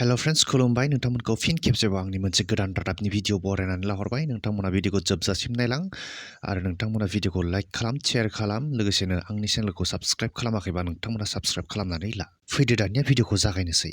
Hello friends खुलुमबाय नोंथांमोनखौ फिन खेबसेबाव आंनि मोनसे गोदान रादाबनि भिडिअ बरायनानै लाहरबाय नोंथांमोना भिडिअखौ जोबजासिम नायलां आरो नोंथांमोना भिडिअखौ लाइक खालाम शेयार खालाम लोगोसेनो आंनि चेनेलखौ साबस्क्राइब खालामाखैबा नोंथांमोना साबस्क्राइब खालामनानै ला फैदो दानिया भिडिअखौ जागायनोसै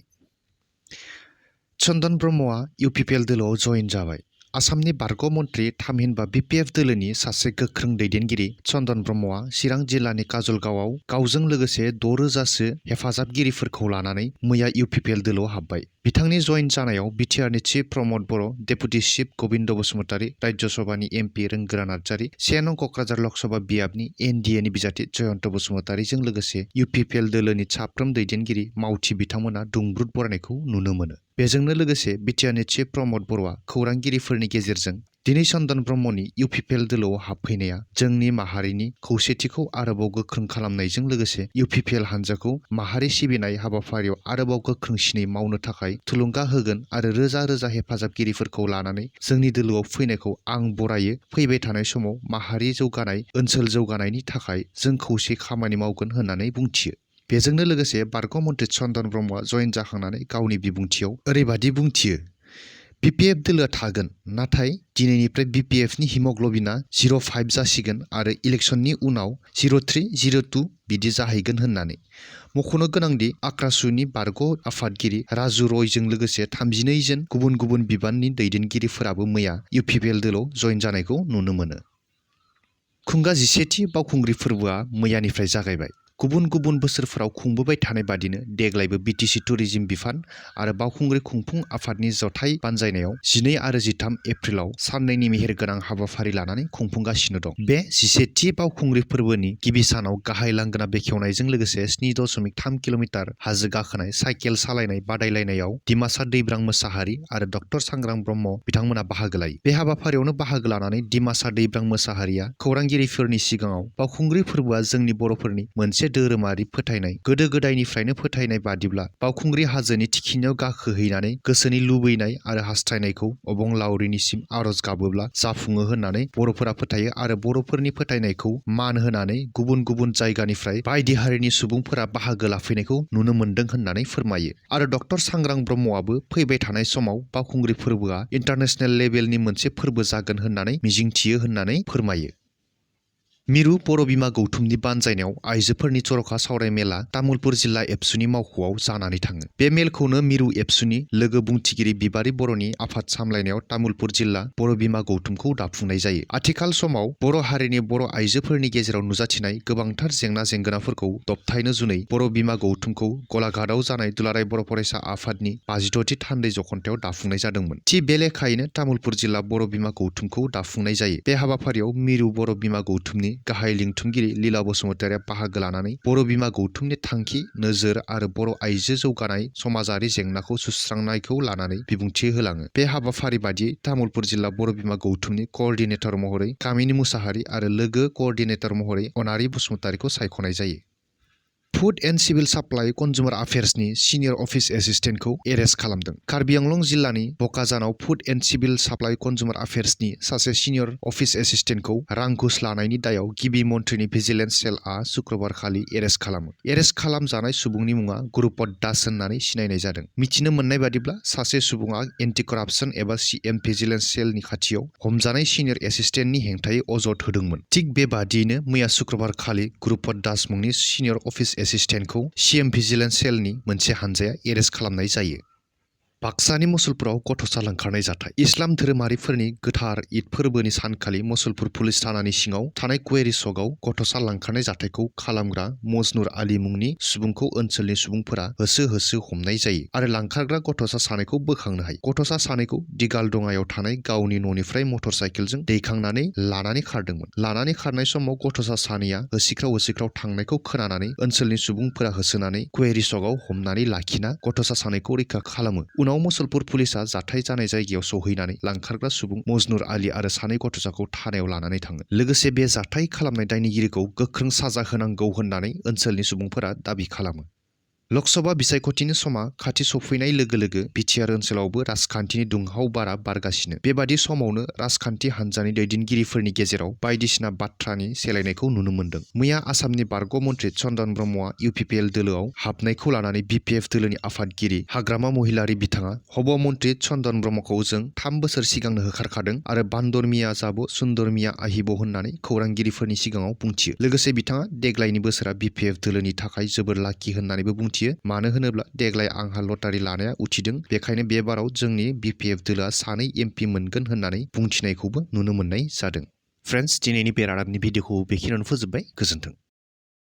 चन्दन ब्रह्मआ इउपिपिएल दोलोआव जइन जाबाय आसामनि बारग' मन्थ्रि थामहिनबा बिपिएफ दोलोनि सासे गोख्रों दैदेनगिरि चन्दन ब्रह्मआ चिरां जिल्लानि काजलगावआव गावजों लोगोसे 6,000सो हेफाजाबगिरिफोरखौ लानानै मैया इउपिपिएल दोलोआव हाबबाय बिथांनि जइन जानायाव बिटिआरनि चिफ प्रमद बर' डेपुटि चिफ गबिन्द बसुमतारी राज्य सभानि एमपि रोंगोरा नार्जारी 1 नं क'क्राझार लकसभा बियाबनि एनडिएनि बिजाथि जयन्त बसुमतारीजों लोगोसे इउपिपिएल दोलोनि साफ्रोम दैदेनगिरि मावथि बिथांमोना दुंब्रुद बरायनायखौ नुनो मोनो बेजोंनो लोगोसे बिटिआरनि चिफ प्रमद बर'आ खौरांगिरिफोरनि गेजेरजों दिनै चन्दन ब्रह्मनि इउपिपिएल दोलोआव हाबफैनाया जोंनि माहारिनि खौसेथिखौ आरोबाव गोख्रों खालामनायजों लोगोसे इउपिपिएल हान्जाखौ माहारि सिबिनाय हाबाफारियाव आरोबाव गोख्रोंसिनै मावनो थाखाय थुलुंगा होगोन आरो रोजा रोजा हेफाजाबगिरिफोरखौ लानानै जोंनि दोलोआव फैनायखौ आं बरायो फैबाय थानाय समाव माहारि जौगानाय ओनसोल जौगानायनि थाखाय जों खौसे खामानि मावगोन होननानै बुंथियो बेजोंनो लोगोसे बारग' मन्थ्रि चन्दन ब्रह्मआ जइन जाखांनानै गावनि बिबुंथियाव ओरैबादि बुंथियो बिपिएफ दोलोआ थागोन नाथाय दिनैनिफ्राय बिपिएफनि हिमग्ल'बिनआ 0.5 जासिगोन आरो इलेक्शननि उनाव 0.3 0.2 बिदि जाहैगोन होननानै मख'नो गोनांदि आक्रासुनि बारग' आफादगिरि राजु रयजों लोगोसे 32 जन गुबुन गुबुन बिबाननि दैदेनगिरिफोराबो मैया इउपिपिएल दोलोआव जइन जानायखौ नुनो मोनो खुंगा 11थि बावखुंग्रि फोरबोआ मैयानिफ्राय जागायबाय गुबुन गुबुन बोसोरफोराव खुंबोबाय थानाय बादिनो देग्लायबो बिटिसि टुरिज्म बिफान आरो बावखुंग्रि खुंफुं आफादनि जथाय बानजायनायाव 12 आरो 13 एप्रिलाव साननैनि मेहेरगोनां हाबाफारि लानानै खुंफुंगासिनो दं बे 11थि बावखुंग्रि फोरबोनि गिबि सानाव गाहाय लांगोना बेखेवनायजों लोगोसे 7.3 किल'मिटार हाजो गाखोनाय साइकेल सालायनाय बादायलायनायाव डिमासा दैब्रां मोसाहारि आरो डक्टर सांग्रां ब्रह्म बिथांमोना बाहागो लायो बे हाबाफारियावनो बाहागो लानानै डिमासा दैब्रां मोसाहारिया खौरांगिरिफोरनि सिगाङाव बावखुंग्रि फोरबोआ जोंनि बर'फोरनि मोनसे धोरोमारि फोथायनाय गोदो गोदायनिफ्रायनो फोथायनाय बादिब्ला बावखुंग्रि हाजोनि थिखिनियाव गाखोहैनानै गोसोनि लुबैनाय आरो हास्थायनायखौ अबंलावरिनिसिम आरज गाबोब्ला जाफुङो होननानै बर'फोरा फोथायो आरो बर'फोरनि फोथायनायखौ मान होनानै गुबुन गुबुन जायगानिफ्राय बायदि हारिनि सुबुंफोरा बाहागो लाफैनायखौ नुनो मोन्दों होननानै फोरमायो आरो डक्टर सांग्रां ब्रह्मआबो फैबाय थानाय समाव बावखुंग्रि फोरबोआ इन्टारनेशनेल लेभेलनि मोनसे फोरबो जागोन होननानै मिजिंथियो होननानै फोरमायो मिरु बर' बिमा गौथुमनि बानजायनायाव आइजोफोरनि जर'खा सावराय मेला तामुलपुर जिल्ला एबसुनि मावख'आव जानानै थाङो बे मेलखौनो मिरु एबसुनि लोगो बुंथिगिरि बिबारि बर'नि आफाद सामलायनायाव तामुलपुर जिल्ला बर' बिमा गौथुमखौ दाफुंनाय जायो आथिखाल समाव बर' हारिनि बर' आइजोफोरनि गेजेराव नुजाथिनाय गोबांथार जेंना जेंगोनाफोरखौ दबथायनो जुनै बर' बिमा गौथुमखौ गलाघाटआव जानाय दुलाराय बर' फरायसा आफादनि 52थि थान्दै जखन्थायाव दाफुंनाय जादोंमोन थि बे लेखायैनो तामुलपुर जिल्ला बर' बिमा गौथुमखौ दाफुंनाय जायो बे हाबाफारियाव मिरु बर' बिमा गौथुमनि गाहाय लिंथुमगिरि लीला बसुमतारीया बाहागो लानानै बर' बिमा गौथुमनि थांखि नोजोर आरो बर' आइजो जौगानाय समाजारि जेंनाखौ सुस्रांनायखौ लानानै बिबुंथि होलाङो बे हाबाफारि बादियै तामुलपुर जिल्ला बर' बिमा गौथुमनि क'अर्डिनेटर महरै कामिनी मुसाहारि आरो लोगो क'अर्डिनेटर महरै अनारि बसुमतारीखौ सायख'नाय जायो food and civil supply consumer अफेयार्सनि सिनियर अफिस एसिस्टेन्टखौ एरेस्ट खालामदों कार्बि आंलं जिल्लानि बकाजानाव food and civil supply consumer अफेयार्सनि सासे सिनियर अफिस एसिस्टेन्टखौ रां घुस लानायनि दायाव गिबि मन्थ्रिनि भिजिलेन्स सेलआ शुक्रबारखालि एरेस्ट खालामो एरेस्ट खालामजानाय सुबुंनि मुङा गुरुपद दास होननानै सिनायनाय जादों मिथिनो मोननाय बादिब्ला सासे सुबुङा एन्टि करापसन एबा सिएम भिजिलेन्स सेलनि खाथियाव हमजानाय सिनियर एसिस्टेन्टनि हेंथायै अजद होदोंमोन थिग बेबादियैनो मैया शुक्रबारखालि गुरुपद दास मुंनि सिनियर अफिस एसिस्टेन्टखौ सिएम भिजिलेन्स सेलनि मोनसे हानजाया एरेस्ट खालामनाय जायो बाक्सानि मुसलपुराव गथ'सा लांखारनाय जाथाय इस्लाम धोरोमारिफोरनि गोथार ईद फोरबोनि सानखालि मुसलपुर पुलिस थानानि सिङाव थानाय कुवेरि सकआव गथ'सा लांखारनाय जाथायखौ खालामग्रा मजनुर आली मुंनि सुबुंखौ ओनसोलनि सुबुंफोरा होसो होसो हमनाय जायो आरो लांखारग्रा गथ'सा सानैखौ बोखांनो हायो गथ'सा सानैखौ दिगालदङायाव थानाय गावनि न'निफ्राय मटर साइकेलजों दैखांनानै लानानै खारदोंमोन लानानै खारनाय समाव गथ'सा सानैया होसिख्राव थांनायखौ खोनानानै ओनसोलनि सुबुंफोरा होसोनानै कुवेरि सकआव हमनानै लाखिना गथ'सा सानैखौ रैखा खालामो उनाव मुसलपुर पुलिसा जाथाय जानाय जायगायाव सौहैनानै लांखारग्रा सुबुं मजनुर आली आरो सानै गथ'साखौ थानायाव लानानै थाङो लोगोसे बे जाथाय खालामनाय दायनिगिरिखौ गोख्रों साजा होनांगौ होननानै ओनसोलनि सुबुंफोरा दाबि खालामो लकसभा बिसायख'थिनि समा खाथि सफैनाय लोगो लोगो बिटिआर ओनसोलावबो राजखान्थिनि दुंहाव बारा बारगासिनो। बेबादि समावनो राजखान्थि हान्जानि दैदेनगिरिफोरनि गेजेराव बायदिसिना बाथ्रानि सोलायनायखौ नुनो मोन्दों। मैया आसामनि बारग' मन्थ्रि चन्दन ब्रह्मआ इउपिपिएल दोलोआव हाबनायखौ लानानै बिपिएफ दोलोनि आफादगिरि हाग्रामा महिलारि बिथाङा हब मन्थ्रि चन्दन ब्रह्मखौ जों 3 बोसोर सिगांनो होखारखादों आरो बान्दर मिया जाबो सुन्दर मिया आहिब होननानै खौरांगिरिफोरनि सिगाङाव बुंथियो। लोगोसे बिथाङा देग्लायनि बोसोरा बिपिएफ दोलोनि थाखाय जोबोर लाखि होननानैबो बुंथियो। मानो होनोब्ला देग्लाय आंहा लटारि लानाया उथिदों, बेखायनो बे बाराव जोंनि बिपिएफ दोलोआ 2 एमपि मोनगोन होननानै बुंथिनायखौबो नुनो मोननाय जादों। फ्रेन्ड्स, दिनैनि बे रादाबनि भिडिअखौ बेखिनियावनो फोजोबबाय। गोजोन्थों।